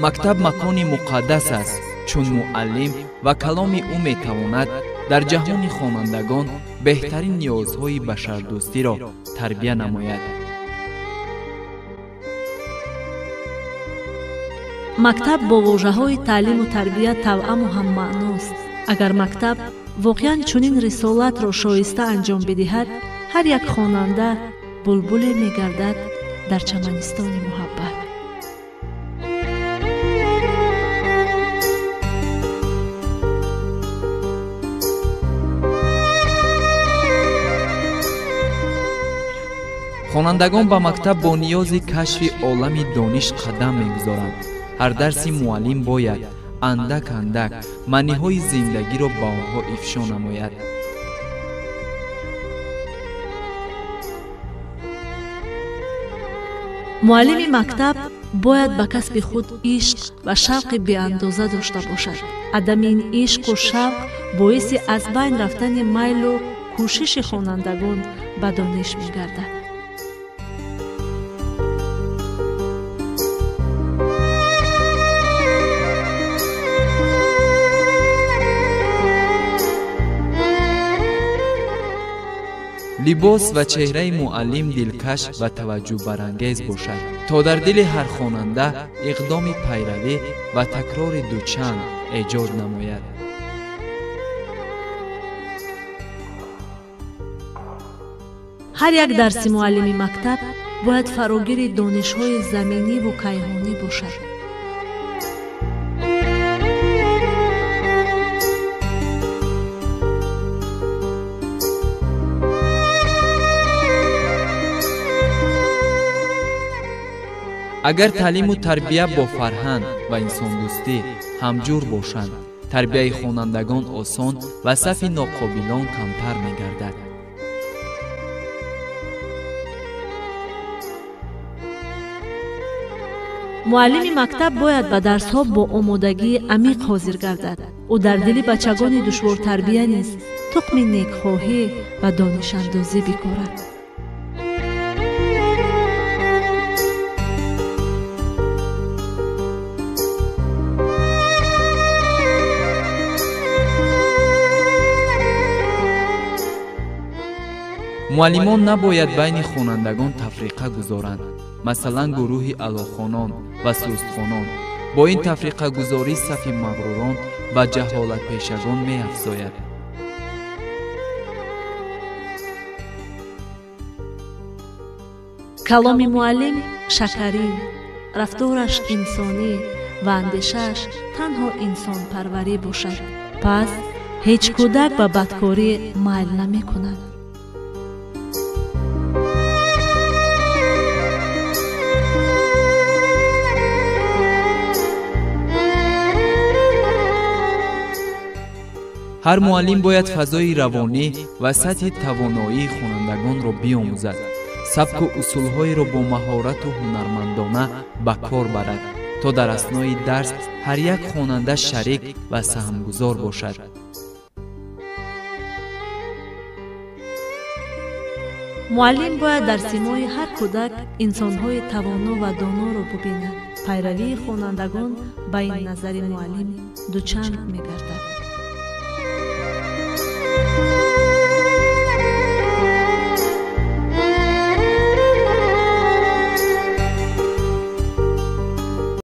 Мактаб макони муқаддас аст, чун муаллим ва каломи ӯ метавонад дар ҷаҳони хонандагон беҳтарин ниёзҳои башардӯстиро тарбия намояд. Мактаб бо вожаҳои таълиму тарбия тавъаму ҳаммаъност. Агар мактаб воқеан чунин рисолатро шоиста анҷом бидиҳад, ҳар як хонанда булбуле мегардад дар чаманистони муҳаббат. Хонандагон ба мактаб бо ниёзи кашфи олами дониш қадам мегузоранд. Ҳар дарси муаллим бояд андак андак маъниҳои зиндагиро ба онҳо ифшо намояд. Муаллими мактаб бояд ба касби худ ишқ ва шавқи беандоза дошта бошад. Адами ин ишқу шавқ боиси аз байн рафтани майлу кӯшиши хонандагон ба дониш мегардад. Либос ва чеҳраи муаллим дилкаш ва таваҷҷӯҳбарангез бошад, то дар дили ҳар хонанда иқдоми пайравӣ ва такрори дучанд эҷод намояд. Ҳар як дарси муаллими мактаб бояд фарогири донишҳои заминиву кайҳонӣ бошад. Агар таълиму тарбия бо фарҳанг ва инсондӯстӣ ҳамҷур бошанд, тарбияи хонандагон осон ва сафи ноқобилон камтар мегардад. Муаллими мактаб бояд ба дарсҳо бо омодагии амиқ ҳозир гардад. Ӯ дар дили бачагони душвортарбия низ тухми некхоҳӣ ва донишандозӣ бикорад. Муаллимон набояд байни хонандагон тафриқа гузоранд, масалан гурӯҳи аълохонон ва сустхонон. Бо ин тафриқагузорӣ сафи мағрурон ва ҷаҳолатпешагон меафзояд. Каломи муаллим шакарин, рафтораш инсонӣ ва андешааш танҳо инсонпарварӣ бошад. Пас ҳеҷ кӯдак ба бадкорӣ майл намекунад. Ҳар муаллим бояд фазои равонӣ ва сатҳи тавоноии хонандагонро биомӯзад, сабку усулҳоеро бо маҳорату ҳунармандона ба кор барад, то дар аснои дарс ҳар як хонанда шарик ва саҳмгузор бошад. Муаллим бояд дар симои ҳар кӯдак инсонҳои тавоно ва доноро бубинад. Пайравии хонандагон ба ин назари муаллим дучанд мегардад.